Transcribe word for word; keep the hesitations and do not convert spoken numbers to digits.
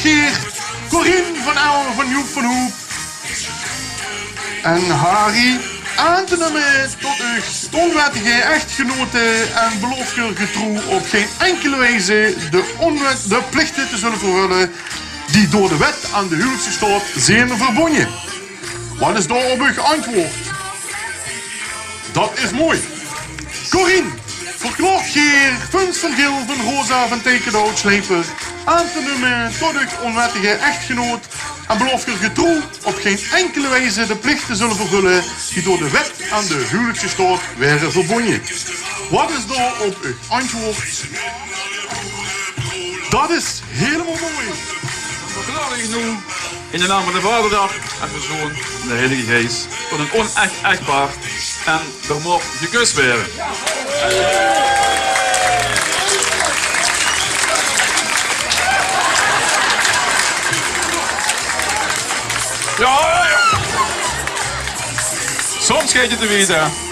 Geert, Corine van Elm van Joep van Hoep en Harry aan te numme tot uch ónwettige echtgenote en beloof geer getrouw op gein enkele wieze de ónwet-, de plichte te zulle vervulle die door de wet aan de huwelijkse staat zeen verbónje. Wat is dao op uch antwoord? Dat is mooi. Corine, verklaort geer Funs van Gil van Rosa van Tekenhout Sleper aan te numme tot uch ónwettige echtgenoot en beloof geer getrouw op gein enkele wieze de plichte te zulle vervulle die door de wet aan de huwelijkse staat waere verbónje? Wat is dao op uch antwoord? Dat is hielemaol mooi. Verklaor ich noe in de naam van de Vader, en de Zoon en de Heilige Geis tot ein ónech echtpaar en d'r maag gekust waere. Jao, jao, jao. Soms geit 't te wied, hè.